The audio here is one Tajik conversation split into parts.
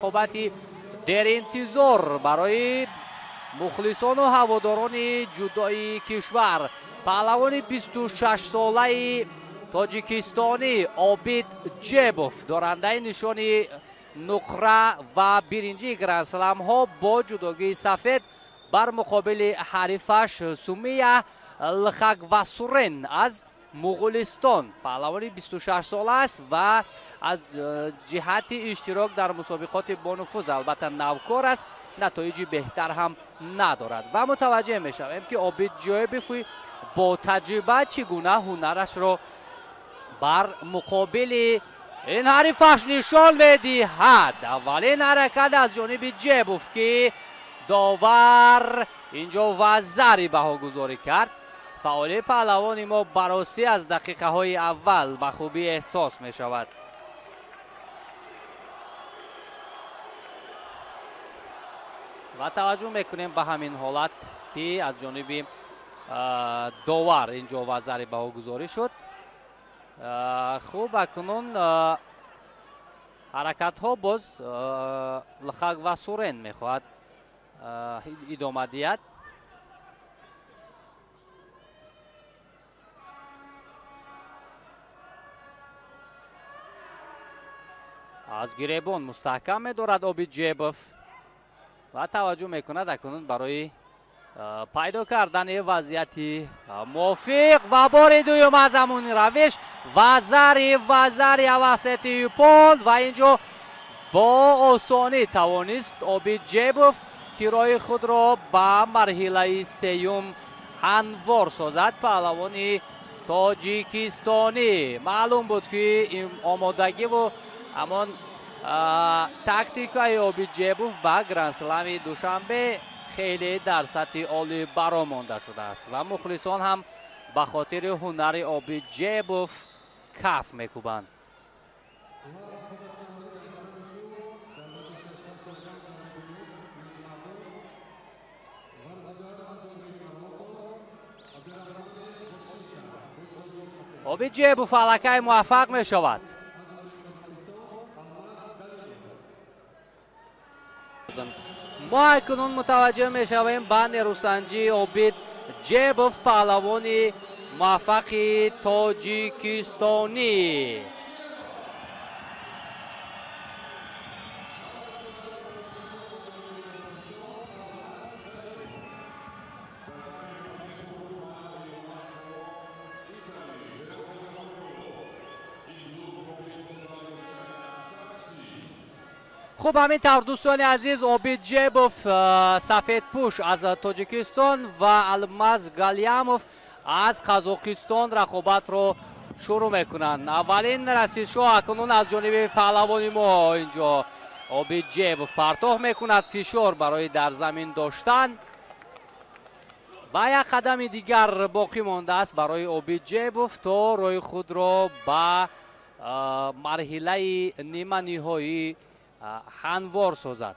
Рақобати деринтизор барои мухлисону ҳаводорони ҷудои кишвар. Паҳлавони 26-солаи тоҷикистонӣ Обид Ҷебов, дорандаи нишони нуқра ва биринҷии грандсламҳо бо ҷудогии сафед бар муқобили ҳарифаш Сумия Лхагвасурен аз Муғулистон. Паҳлавони 26-сола аст ва аз ҷиҳати иштирок дар мусобиқоти бонуфуз албатта навкор аст, натоиҷи беҳтар ҳам надорад. Ва мутаваҷҷеҳ мешавем, ки Обид Ҷебов бо таҷриба чӣ гуна ҳунарашро бар муқобили ин ҳарифаш нишон медиҳад. Аввалин ҳаракат аз ҷониби Ҷебов, ки довар инҷо вазари баҳогузорӣ кард. Фаъоли паҳлавони мо баростӣ аз дақиқаҳои аввал ба хубӣ эҳсос мешавад. Ва таваҷҷӯҳ мекунем ба ҳамин ҳолат, ки аз ҷониби довар инҷо вазари баҳогузорӣ шуд. Хуб, акнун ҳаракатҳо боз Лхагвасурен мехоҳад идома диҳад. Аз гиребон мустаҳкам медорад Обид Ҷебов ва таваҷҷӯҳ мекунад акнун барои пайдо кардани вазъияти мувофиқ ва бори дуюм аз ҳамун равиш вазари авасети юпон ва инҷо бо осонӣ тавонист Обид Ҷебов, ки роҳи худро ба марҳилаи сеюм ҳамвор созад. Паҳлавони тоҷикистонӣ маълум буд, ки омодагиву ҳамон тактикаи Обид Ҷебов ба грандслами Душанбе хеле дар сатҳи олӣ баромонда шудааст ва мухлисон ҳам ба хотири ҳунари Обид Ҷебов каф мекӯбанд. Обид Ҷебов аллакай муваффақ мешавад. Мо акнун мутаваҷҷеҳ мешавем ба нерӯсанҷии Обид Ҷебов, паҳлавони муваффақи тоҷикистонӣ. Хуб, ҳамин тавр, дӯстони азиз, Обид Ҷебов сафедпӯш аз Тоҷикистон ва Алмаз Галямов аз Қазоқистон рақобатро шурӯъ мекунанд. Аввалин расишҳо акнун аз ҷониби паҳлавони мо инҷо Обид Ҷебов партоф мекунад, фишор барои дар замин доштан ва як қадами дигар боқӣ мондааст барои Обид Ҷебов то роҳи худро ба марҳилаи ниманиҳоӣ ҳамвор созад.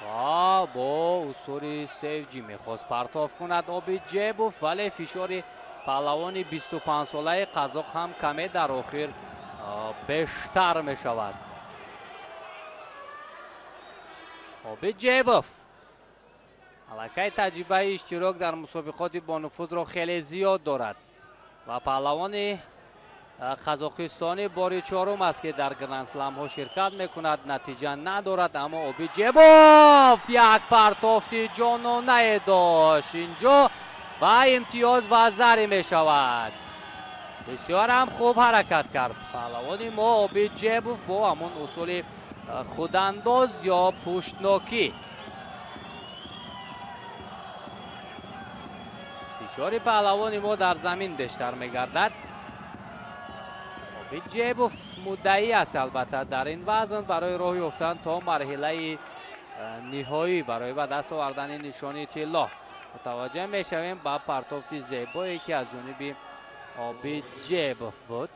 Ва бо усули севҷӣ мехост партоф кунад Обид Ҷебов, вале фишори паҳлавони 25-солаи қазоқ ҳам каме дар охир бештар мешавад. Обид Ҷебов аллакай таҷрибаи иштирок дар мусобиқоти бонуфузро хеле зиёд дорад ва паҳлавони қазоқистонӣ бори чорум аст, ки дар грандсламҳо ширкат мекунад, натиҷа надорад. Аммо Обид Ҷебов як партофти ҷононае дошт инҷо ва имтиёз вазарӣ мешавад. Бисёр ҳам хуб ҳаракат кард паҳлавони мо Обид Ҷебов бо ҳамон усули худандоз ё пуштнокӣ. Фишори паҳлавони мо дар замин бештар мегардад. Обид Ҷебов муддаӣ аст албатта дар ин вазн барои роҳ ёфтан то марҳилаи ниҳоӣ барои ба даст овардани нишони тилло. Мутаваҷҷеҳ мешавем ба партофти зебое, ки аз ҷониби Обид Ҷебов буд.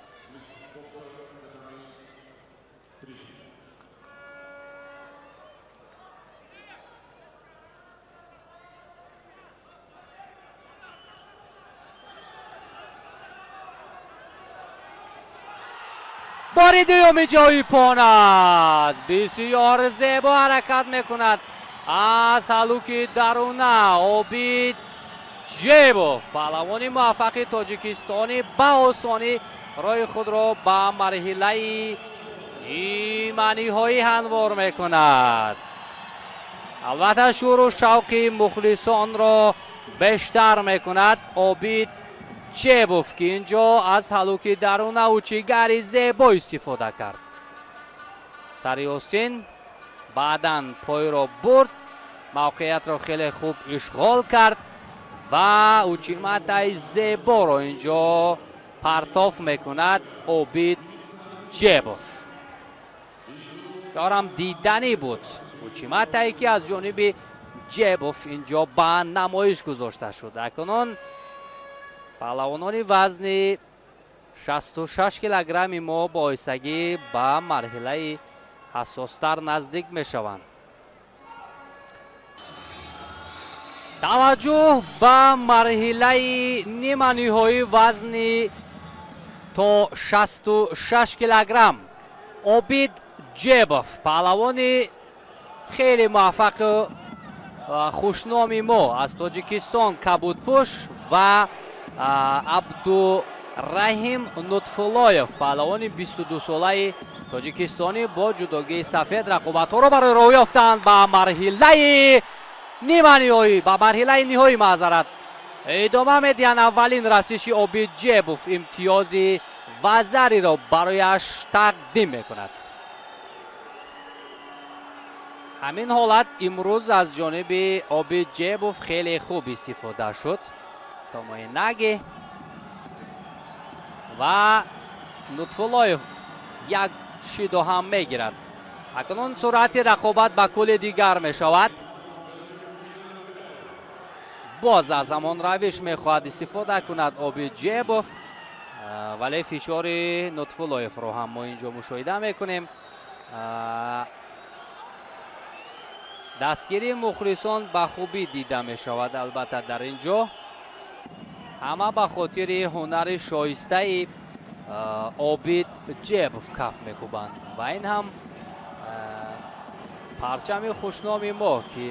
Бори дуюм инҷо ипон аст. Бисёр зебо ҳаракат мекунад аз ҳалуки даруна Обид Ҷебов, паҳлавони муваффақи тоҷикистонӣ, ба осонӣ роҳи худро ба марҳилаи ниманиҳоӣ ҳамвор мекунад. Албатта, шӯру шавқи мухлисонро бештар мекунад Обид Ҷебов, ки инҷо аз ҳалуки даруна учигари зебо истифода кард. Сари остин, баъдан пойро бурд, мавқеиятро хеле хуб ишғол кард ва учиматаи зеборо инҷо партоф мекунад Обид Ҷебов. Чорам диданӣ буд учиматае, ки аз ҷониби Ҷебов инҷо ба намоиш гузошта шуд. Акнун паҳлавонони вазни 66 килограмми мо бо оҳистагӣ ба марҳилаи ҳассостар наздик мешаванд. Таваҷҷӯҳ ба марҳилаи ниманиҳоӣ вазни то 66 килограмм. Обид Ҷебов, паҳлавони хеле муваффақу хушноми мо аз Тоҷикистон, кабудпӯш, ва Абдураҳим Нутфуллоев, паҳлавони 22-солаи тоҷикистонӣ бо ҷудогии сафед, рақобатҳоро барои роҳ ёфтанд ба марҳилаи ниманиҳоӣ, ба марҳилаи ниҳоӣ, маъзарат, идома медиҳанд. Аввалин расиши Обид Ҷебов имтиёзи вазариро барояш тақдим мекунад. Ҳамин ҳолат имрӯз аз ҷониби Обид Ҷебов хеле хуб истифода шуд. Томои ва Нутфуллоев як шидо ҳам мегирад. Акнун суръати рақобат ба кулли дигар мешавад. Боз аз ҳамон равиш мехоҳад истифода кунад Обид Ҷебов, вале фишори Нутфуллоевро ҳам мо инҷо мушоҳида мекунем. Дастгирии мухлисон ба хубӣ дида мешавад. Албатта, дар ин ҷо ҳама ба хотири ҳунари шоистаи Обид Ҷебов каф мекӯбанд ва ин ҳам парчами хушноми мо, ки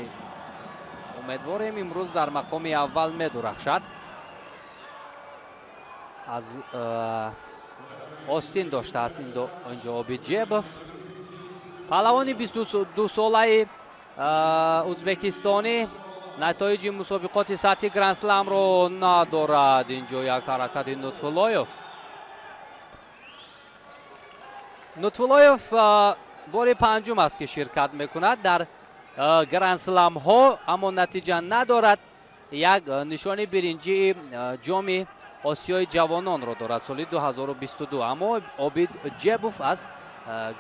умедворем имрӯз дар мақоми аввал медурахшад. Аз остин доштааст инҷо Обид Ҷебов, паҳлавони 22-солаи ӯзбекистонӣ, натоиҷи мусобиқоти сатҳи грандсламро надорад. Инҷо як ҳаракати Нутфуллоев. Нутфуллоев бори панҷум аст, ки ширкат мекунад дар грандсламҳо, аммо натиҷа надорад. Як нишони биринҷии ҷоми Осиёи ҷавононро дорад соли 2022, аммо Обид Ҷебов аз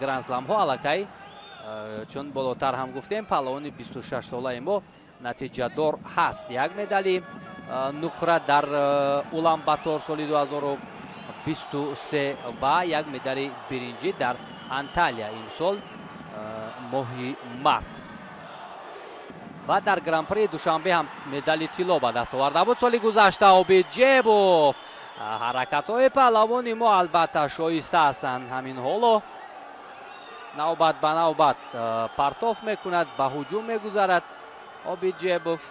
грандсламҳо аллакай, чун болотар ҳам гуфтем, паҳлавони 26-солаи мо натиҷадор ҳаст. Як медали нуқра дар Уланбатор соли 2023 ва як медали биринҷӣ дар Анталия имсол моҳи март. Ва дар Гран-при Душанбе ҳам медали тилло ба даст оварда буд соли гузашта Обид Ҷебов. Ҳаракатҳои паҳлавони мо албатта шоиста ҳастанд. Ҳамин ҳоло навбат ба навбат партоф мекунад, ба ҳуҷум мегузарад Обид Ҷебов.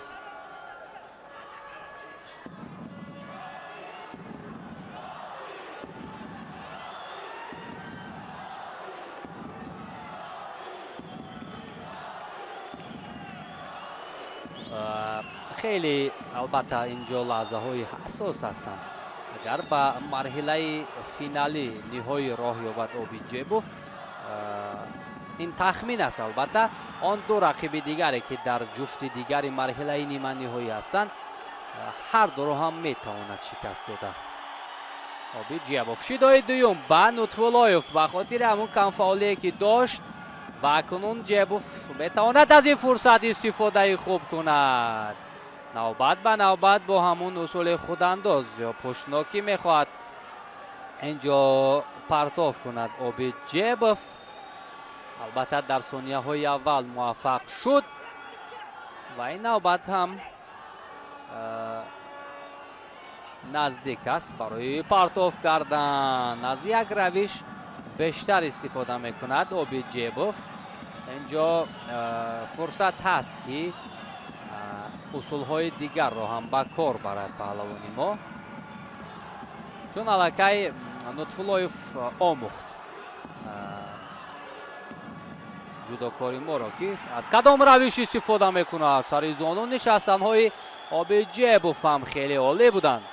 Хеле албатта инҷо лаҳзаҳои ҳассос ҳастанд. Агар ба марҳилаи финалӣ, ниҳоӣ роҳ ёбад Обид Ҷебов, ин тахмин аст, албатта, он ду рақиби дигаре, ки дар ҷуфти дигари марҳилаи ниманиҳоӣ ҳастанд, ҳар дуро ҳам метавонад шикаст дода. Обид Ҷебов шидои дуюм ба Нутфуллоев ба хотири ҳамон камфаъолие, ки дошт, ва акнун Ҷебов метавонад аз ин фурсат истифодаи хуб кунад. Навбат ба навбат бо ҳамун усули худандоз ё пуштнокӣ мехоҳад инҷо партоф кунад Обид Ҷебов. Албатта, дар сонияҳои аввал муваффақ шуд ва ин навбат ҳам наздик аст барои партоф кардан. Аз як равиш Бештар истифода мекунад Обид Ҷебов. Инҷо фурсат ҳаст, ки усулҳои дигарро ҳам ба кор барад паҳлавони мо, чун аллакай Нутфуллоев омӯхт ҷудокори моро, ки аз кадом равиш истифода мекунад. Сари зону нишастанҳои Обид Ҷебов ҳам хеле олӣ буданд.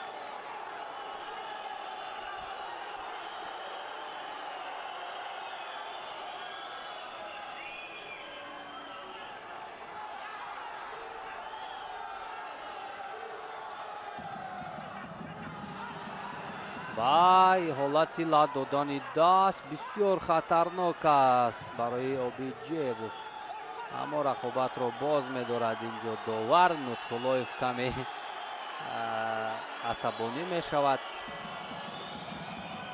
Ва ҳолати лат додани даст бисёр хатарнок аст барои Обид Ҷебов, аммо рақобатро боз медорад инҷо довар. Нутфуллоев каме асабонӣ мешавад.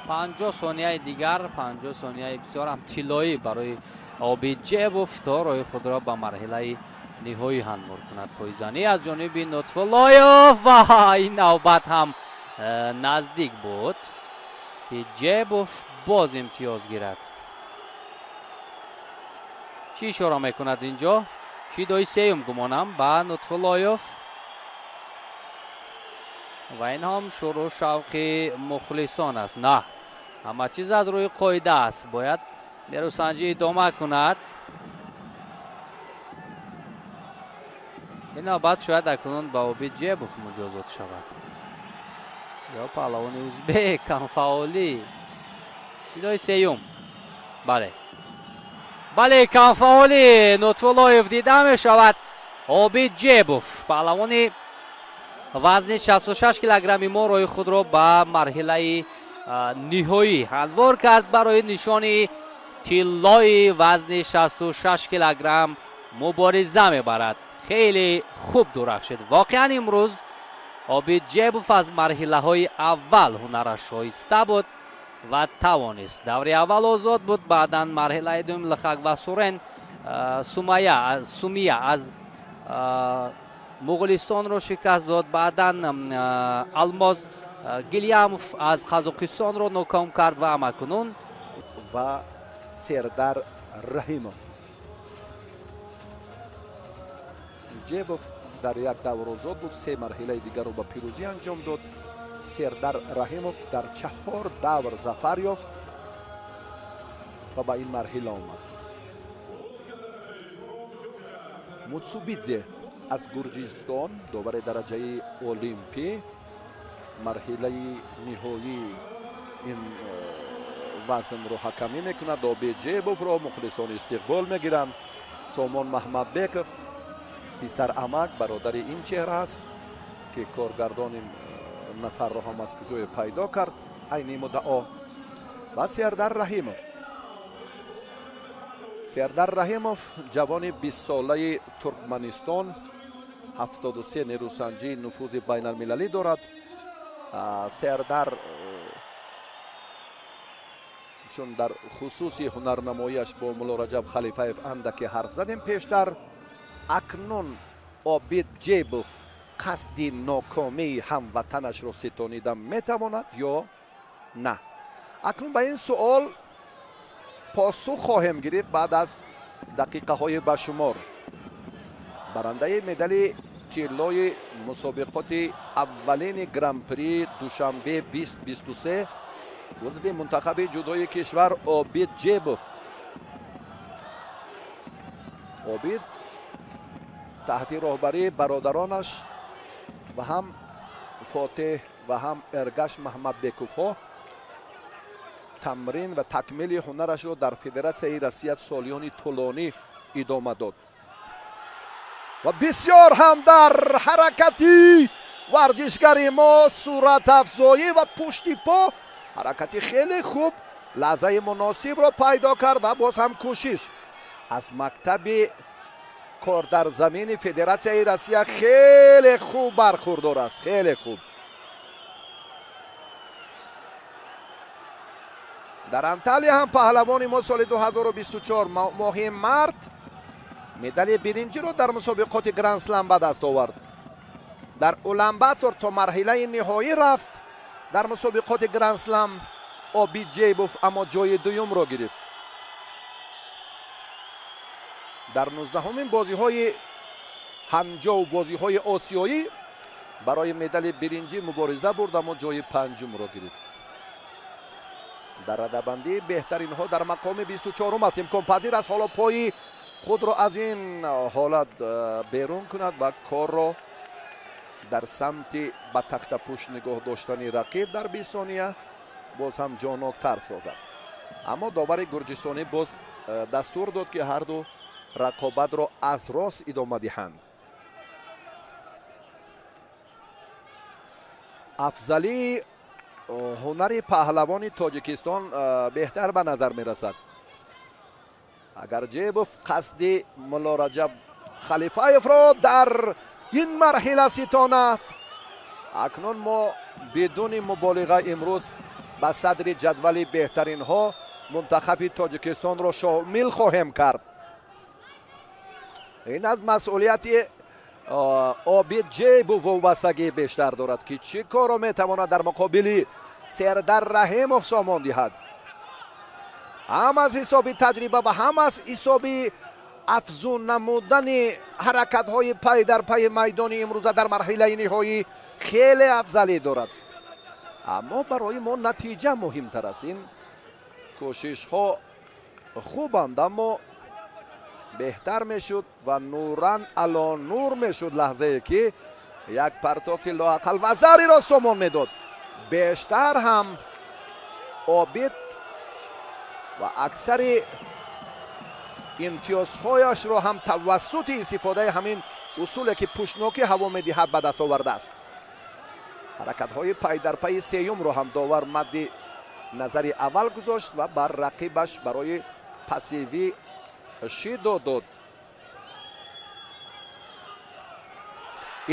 50 сонияи дигар, 50 сонияи бисёрам тиллоӣ барои Обид Ҷебов то роҳи худро ба марҳилаи ниҳоӣ ҳамвор кунад. Пойзанӣ аз ҷониби Нутфуллоев ва ин навбат ҳам наздик буд, ки Ҷебов боз имтиёз гирад. Чӣ ишора мекунад инҷо? Шидои сеюм гумонам ба Нутфуллоев ва ин ҳам шурӯъ шавқи мухлисон аст. На, ҳама чиз аз рӯи қоида аст, бояд нерӯсанҷӣ идома кунад. Ин навбат шояд акнун ба Обид Ҷебов муҷозот шавад ё паҳлавони узбек камфаъолӣ. Шидои сеюм, бале, бале, камфаъолӣ Нутфуллоев дида мешавад. Обид Ҷебов, паҳлавони вазни 66 килограмми мо, роҳи худро ба марҳилаи ниҳоӣ ҳамвор кард. Барои нишони тиллои вазни 66 килограмм мубориза мебарад. Хеле хуб дурахшид воқеан имрӯз Обид Ҷебов. Аз марҳилаҳои аввал ҳунараш шоиста буд ва тавонист. Даври аввал озод буд, баъдан марҳилаи дуюм Лихак ва Сурен Сумия аз Муғулистонро шикаст дод, баъдан Алмоз Гилямов аз Қазоқистонро ноком кард ва амакунун ва Сердар Раҳимов. Ҷебов дар як давр озод буд, се марҳилаи дигарро ба пирӯзӣ анҷом дод. Сердар Раҳимов дар 4 давр зафар ёфт ва ба ин марҳила омад. Мутсубидзе аз Гурҷистон, довари дараҷаи олимпӣ, марҳилаи ниҳоии ин вазнро ҳакамӣ мекунад. Обид Ҷебовро мухлисон истиқбол мегиранд. Сомон Маҳмадбеков, писар амак, бародари ин чеҳра аст, ки коргардони нафарро ҳам аз куҷое пайдо кард айни муддао. Ва Сердар Раҳимов. Сердар Раҳимов, ҷавони 20-солаи Туркманистон, 73 нерӯсанҷии нуфузи байналмилалӣ дорад. Сердар чун дар хусуси ҳунарнамоияш бо Мулло Раҷаб Халифаев андаке ҳарф задем пештар, акнун Обид Ҷебов қасди нокомии ҳамватанашро ситонида метавонад ё на? Акнун ба ин суол посух хоҳем гирифт баъд аз дақиқаҳои башумор. Барандаи медали тиллои мусобиқоти аввалини Гран-при Душанбе 2023, узви мунтахаби ҷудои кишвар Обид Ҷебов. Обид таҳти роҳбарии бародаронаш ва ҳам Фотеҳ ва ҳам Эргаш Маҳмадбековҳо тамрин ва такмили ҳунарашро дар Федератсияи Россия солиёни тӯлонӣ идома дод ва бисёр ҳам дар ҳаракати варзишгари мо суратафзоӣ ва пушти по ҳаракати хеле хуб, лаҳзаи муносибро пайдо кард ва боз ҳам кӯшиш аз мактаби кор дар замини Федератсияи Россия хеле хуб бархурдор аст, хеле хуб. Дар Анталия ҳам паҳлавони мо соли 2024 моҳи март медали биринҷиро дар мусобиқоти Гранд-слам ба даст овард. Дар Уланбатор то марҳилаи ниҳоӣ рафт дар мусобиқоти Гранд-слам. Обид Ҷейбов, аммо ҷои дуюмро гирифт. Дар 19-умин бозиҳои Ҳанҷоу, бозиҳои осиёӣ, барои медали биринҷӣ мубориза бурд, аммо ҷои панҷумро гирифт. Дар радабандии беҳтаринҳо дар мақоми 24-ум аст. Имконпазир аст ҳоло пои худро аз ин ҳолат берун кунад ва корро дар самти ба тахтапушт нигоҳ доштани рақиб дар 20 сония боз ҳам ҷоноктар созад. Аммо довари гурҷистонӣ боз дастур дод, ки ҳарду рақобатро аз рост идома диҳанд. Афзалии ҳунари паҳлавони Тоҷикистон беҳтар ба назар мерасад. Агар Ҷебов қасди Муллораҷаб Халифаевро дар ин марҳила ситонад, акнун мо бидуни муболиға имрӯз ба садри ҷадвали беҳтаринҳо мунтахаби Тоҷикистонро шомил хоҳем кард. Ин аз масъулияти Обид Ҷейбов вобастагии бештар дорад, ки чӣ корро метавонад дар муқобили Сердар Раҳимов сомон диҳад. Ҳам аз ҳисоби таҷриба ва ҳам аз ҳисоби афзун намудани ҳаракатҳои пай дар пайи майдони имрӯза дар марҳилаи ниҳоӣ хеле афзалӣ дорад. Аммо барои мо натиҷа муҳимтар аст. Ин кӯшишҳо хубанд, аммо беҳтар мешуд ва нуран ало нур мешуд лаҳзае ки як партофти лоақал вазариро сомон медод. Бештар ҳам Обид ва аксари имтиёзҳояшро ҳам тавассути истифодаи ҳамин усуле ки пӯшнокӣ ҳаво медиҳад ба даст овардааст. Ҳаракатҳои пайдарпайи сеюмро ҳам довар мадди назари аввал гузошт ва бар рақибаш барои пассивӣ шидо дод.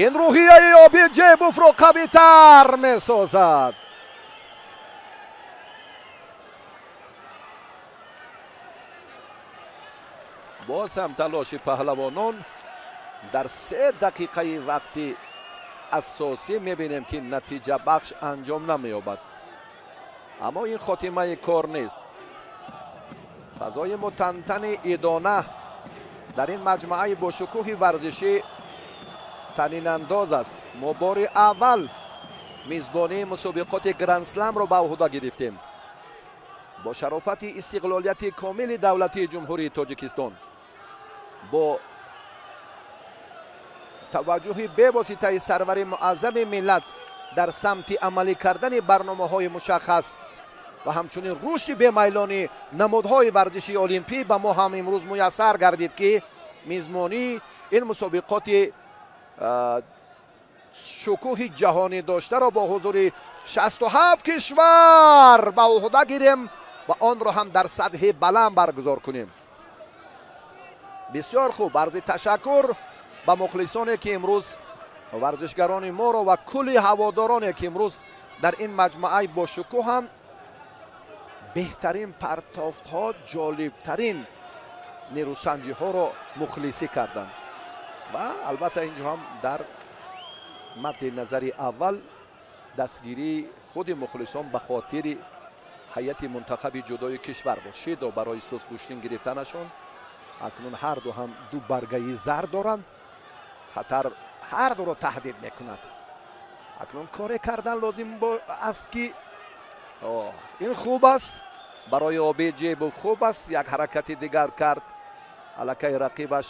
Ин рӯҳияи Обид Ҷейбовро қавитар месозад. Боз ҳам талоши паҳлавонон дар 3 дақиқаи вақти асосӣ мебинем, ки натиҷабахш анҷом намеёбад. Аммо ин хотимаи кор нест. Фазои мутантани идона дар ин маҷмӯаи бошукӯҳи варзишӣ танинандоз аст. Мо бори аввал мизбонии мусобиқоти грандсламро ба ӯҳда гирифтем. Бо шарофати истиқлолияти комили давлатии Ҷумҳурии Тоҷикистон, бо таваҷҷӯҳи бевоситаи сарвари муаззами миллат дар самти амалӣ кардани барномаҳои мушаххас ва ҳамчунин рушди бемайлони намудҳои варзиши олимпӣ ба мо ҳам имрӯз муяссар гардид, ки мизмонии ин мусобиқоти шукӯҳи ҷаҳонӣ доштаро бо ҳузури 67 кишвар ба ӯҳда гирем ва онро ҳам дар сатҳи баланд баргузор кунем. Бисёр хуб, арзи ташаккур ба мухлисоне, ки имрӯз варзишгарони моро ва кулли ҳаводороне, ки имрӯз дар ин маҷмӯаи бошукӯҳ ҳам беҳтарин партофтҳо, ҷолибтарин нерӯсанҷиҳоро мухлисӣ карданд. Ва албатта инҷо ҳам дар мадди назари аввал дастгирии худи мухлисон ба хотири ҳайати мунтахаби ҷудои кишвар буд. Шидо барои сусгӯштин гирифтанашон. Акнун ҳарду ҳам ду баргаи зар доранд. Хатар ҳардуро таҳдид мекунад. Акнун коре кардан лозим аст, ки ин хуб аст. Барои Обид Ҷейбов хуб аст. Як ҳаракати дигар кард, аллакай рақибаш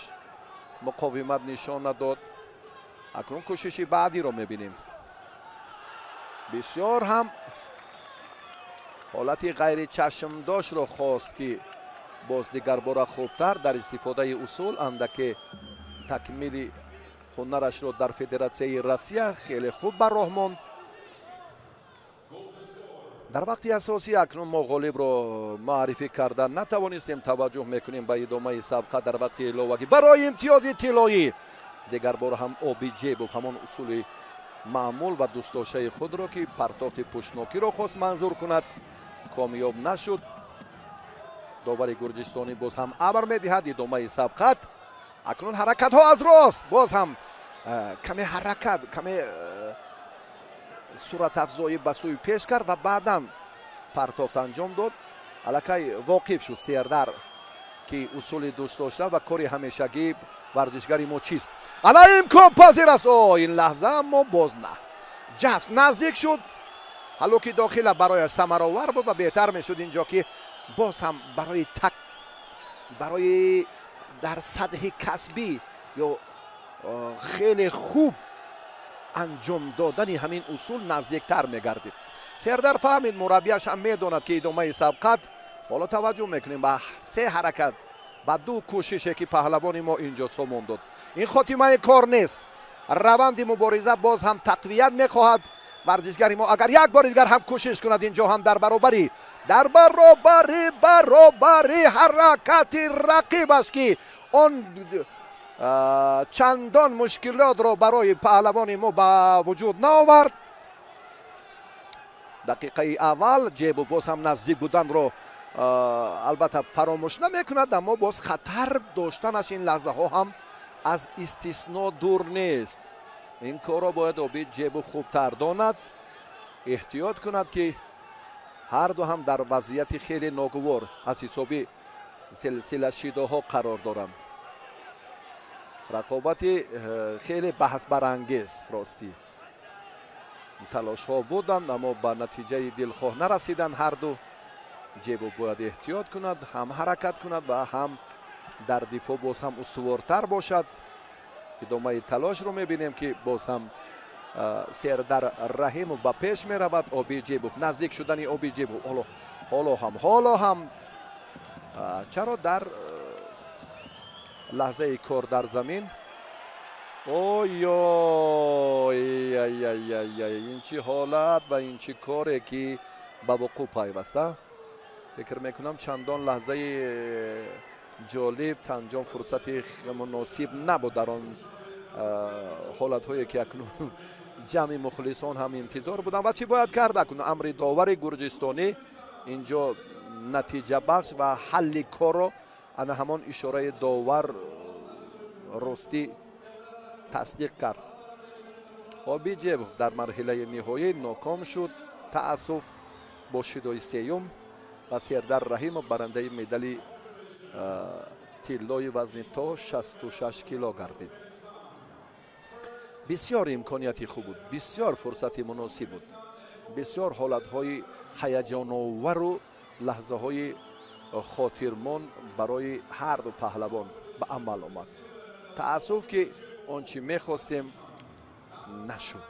муқовимат нишон надод. Акнун кӯшиши баъдиро мебинем. Бисёр ҳам ҳолати ғайричашмдоштро хост, ки боз дигарбора хубтар дар истифодаи усул андаке такмили ҳунарашро дар Федератсияи Россия хеле хуб ба роҳ монд. Дар вақти асосӣ акнун мо ғолибро маърифӣ карда натавонистем. Таваҷҷӯҳ мекунем ба идомаи сабқа дар вақти иловагӣ барои имтиёзи тиллоӣ. Дигарбор ҳам Обид Ҷейбов ҳамон усули маъмул ва дӯстдоштаи худро, ки партофти пӯшнокиро хост манзур кунад, комёб нашуд. Довари гурҷистонӣ боз ҳам амр медиҳад идомаи сабқат. Акнун ҳаракатҳо аз рост, боз ҳам каме ҳаракат, каме суратафзоӣ ба сӯи пеш кард ва баъдан Партофт анҷом дод, аллакай воқиф шуд Сердар, ки усули дӯст дошта ва кори ҳамешагии варзишгари мо чист. Ана имконпазир аст. О, ин лаҳза, аммо боз на, ҷафс наздик шуд, ҳало ки дохила барояш самаровар буд ва беҳтар мешуд инҷо, ки боз ҳам барои так, барои дар сатҳи касбӣ ё хеле хуб анҷом додани ҳамин усул наздиктар мегардид. Сердар фаҳмид, мураббияш ҳам медонад, ки идомаи сабқат. Ҳоло таваҷҷӯҳ мекунем ба се ҳаракат, ба ду кӯшише, ки паҳлавони мо инҷо сомон дод. Ин хотимаи кор нест, раванди мубориза боз ҳам тақвият мехоҳад. Варзишгари мо агар як бори дигар ҳам кӯшиш кунад, инҷо ҳам дар баробари ҳаракати рақибаш, ки он чандон мушкилотро барои паҳлавони мо ба вуҷуд наовард. Дақиқаи аввал Ҷебов боз ҳам наздик буданро албатта фаромӯш намекунад, аммо боз хатар доштанаш ин лаҳзаҳо ҳам аз истисно дур нест. Ин корро бояд Обид Ҷебов хубтар донад, эҳтиёт кунад, ки ҳарду ҳам дар вазъияти хеле ногувор аз ҳисоби силсилашидоҳо қарор доранд. Рақобати хеле баҳсбарангез, ростӣ талошҳо буданд, аммо ба натиҷаи дилхоҳ нарасиданд ҳарду. Ҷебов бояд эҳтиёт кунад, ҳам ҳаракат кунад ва ҳам дар дифоъ боз ҳам устувортар бошад. Идомаи талошро мебинем, ки боз ҳам Сердар Раҳимов ба пеш меравад. Оби Ҷебов, наздик шудани Оби Ҷебов ҳоло ҳам чаро дар лаҳзаи кор дар замин? Ойой, ин чӣ ҳолат ва ин чӣ коре, ки ба вуқӯъ пайваста? Фикр мекунам, чандон лаҳзаи ҷолиб, чандон фурсати муносиб набуд дар он ҳолатҳое, ки акнун ҷамъи мухлисон ҳам интизор буданд. Ва чӣ бояд кард акнун? Амри довари гурҷистонӣ инҷо натиҷабахш ва ҳалли корро ана ҳамон ишораи довар ростӣ тасдиқ кард. Обид Ҷебов дар марҳилаи ниҳоӣ ноком шуд, таассуф, бо шидои сеюм, ва Сердар Раҳимов барандаи медали тиллои вазни то 66 кило гардид. Бисёр имконияти хуб буд, бисёр фурсати муносиб буд, бисёр ҳолатҳои ҳаяҷоновару лаҳзаҳои хотирмон барои ҳарду паҳлавон ба амал омад. Таассуф, ки он чӣ мехостем, нашуд.